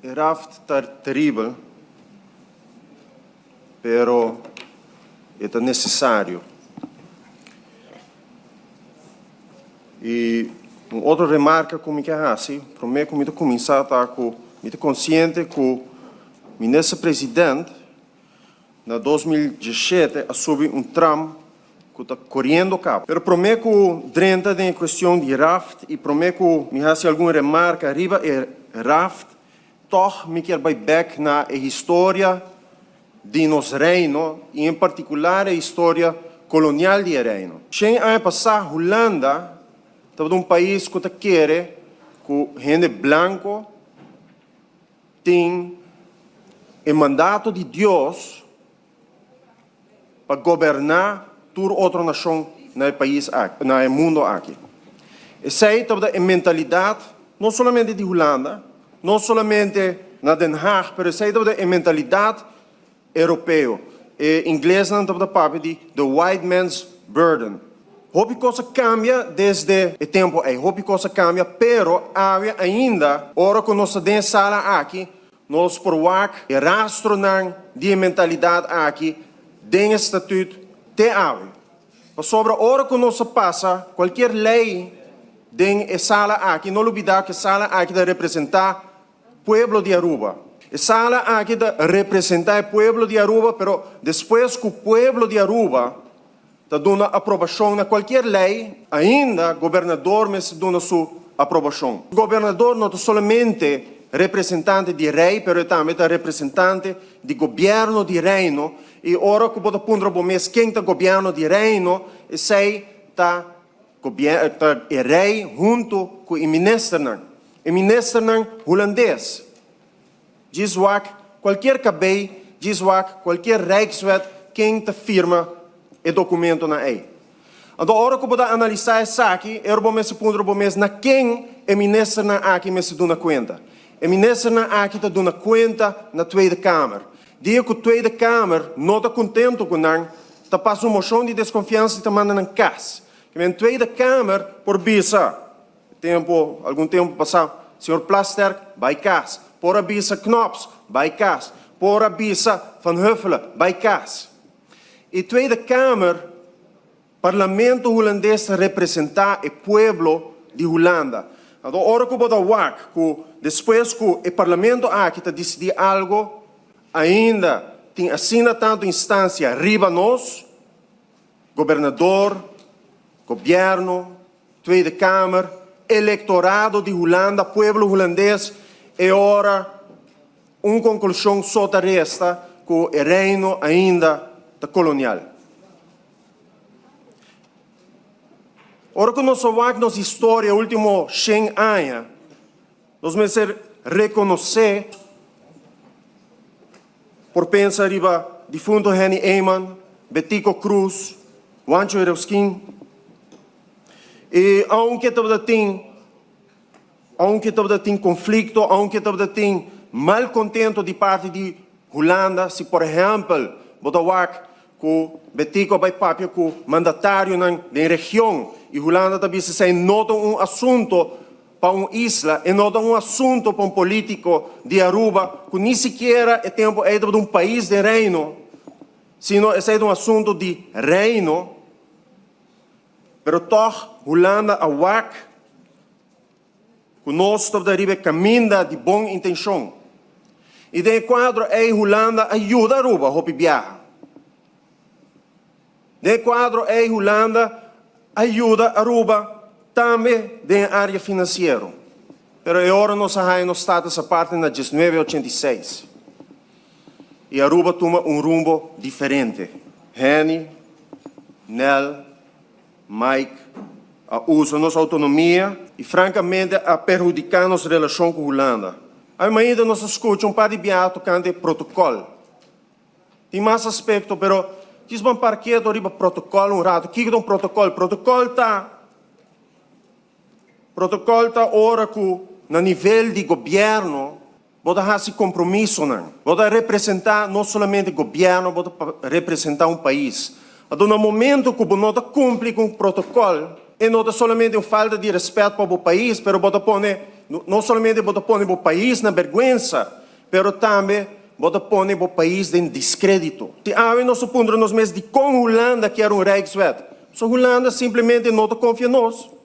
E raft ta teribel, pero e ta necesario. Y un otro remarca cu mi ke haci, prome cu mi ta cuminsa ta cu mi ta consciente cu Minister President na 2017 a subi un tram cu ta coriendo caba. Pero prome cu drenta den e cuestion di raft y prome cu mi haci algun remarca riba e raft, toch mi kier bay bek na e historia di nos Reino y en particular e historia colonial di e Reino. Shen aña pasa Hulanda tabata un pais cu ta kere cu hende blanco tin e mandato di Dios pa goberná tur otro nashon na e pais aki, na e mundo aki. Esei tabata e mentalidat no solamente di Hulanda, no solamente na Den Haag, pero esei tabata e mentalidat europeo. E inglesnan tabata papia di the white man's burden. Hopi kos a kambia desde e tempu ei, hopi kos a kambia, pero awe ainda ora ku nos ta den e sala aki, Nos por wak e rastronan di e mentalidat aki den e Statut te awe. Pasobra ora ku nos a pasa kualkier lei den e sala aki, no lubidá ku e sala aki ta representá pueblo di Aruba. E sala aki ta representá e pueblo di Aruba, pero despues ku pueblo di Aruba ta duna aprobashon na kualkier lei, ainda gobernador mester duna su aprobashon. Gobernador no ta solamente representante di rei, pero e tambe ta representante di gobièrnu di Reino, i ora ku bo ta puntra bo mes ken ta gobièrnu di Reino, esei ta ta e rei huntu ku e ministernan, e ministernan hulandes. Djis wak kualkier kabei, djis wak kualkier Rijkswet ken ta firma e dokumentonan ei. Anto ora ku bo ta analisá esaki, e ora bo mester puntra bo mes na ken e ministernan aki mester duna kuenta. E ministernan aki ta duna kuenta na Tweede Kamer. Dia ku Tweede Kamer no ta kontentu ku nan, ta pasa un moshon di deskonfiansa i ta manda nan kas. Kimen Tweede Kamer por bisa. Tempu, algun tempu pasá, señor Plasterk, bai kas. Por a bisa Knops, bai kas. Por a bisa Van Huffelen, bai kas. E Tweede Kamer, Parlamento Hulandes ta representá e pueblo di Hulanda. Anto ora ku bo ta wak ku despues ku e parlamento aki ta disidí algo, ainda tin asina tantu instansia riba nos, gobernador, gobièrnu, Tweede Kamer, electorado di Hulanda, pueblo Hulandes, e ora un conclusion so ta resta cu e Reino ainda ta colonial. Ora cu nos a wak nos historia e ultimo shen aña, nos mester reconoce, por pensa riba difunto Henny Eman, Betico Croes, Juancho Erausquin. I aunke tabata tin, aunke tabata tin konflikto, aunke tabata tin malkontento di parti di Hulanda, si por ehèmpel bo ta wak ku Betico a bai papia ku mandatarionan den region i Hulanda ta bisa esei no ta un asunto pa un isla, e no ta un asunto pa un politico di Aruba cu ni sikiera e tempo ey tabata un pais den Reino, sino esey ta un asunto di Reino, pero toch Hulanda a wak cu nos tabata riba e caminda di bon intencion. Y den e cuadro ey Hulanda a yuda Aruba hopi biaha. Den e kuadro ei Hulanda a yuda Aruba tambe den e área finansiero. Pero e ora nos a haña nos status aparte na diesnuebe ochenta i seis i Aruba tuma un rumbo diferente. Henny, Nel, Mike a usa nos autonomia i frankamente a perhudiká nos relashon ku Hulanda. Awe mainta nos a skucha un par di biaha tokante protokòl. Tin mas aspekto, pero djis ban parketo riba protokòl un ratu. Kiko ta un protokòl? Protokòl ta, protokòl ta ora ku na nivel di gobièrnu bo ta hasi kompromisonan. Bo ta representá no solamente gobièrnu, bo ta representá un pais. Anto na momento ku bo no ta kumpli ku un protokòl. E no ta solamente un falta di respet pa e pais, pero bo ta pone, no solamente bo ta pone e pais na berguensa, pero tambe bo ta pone e pais den descredito. Si awe nos puntra nos mes di con Hulanda kier un Rijkswet. So Hulanda simplemente no ta confia nos.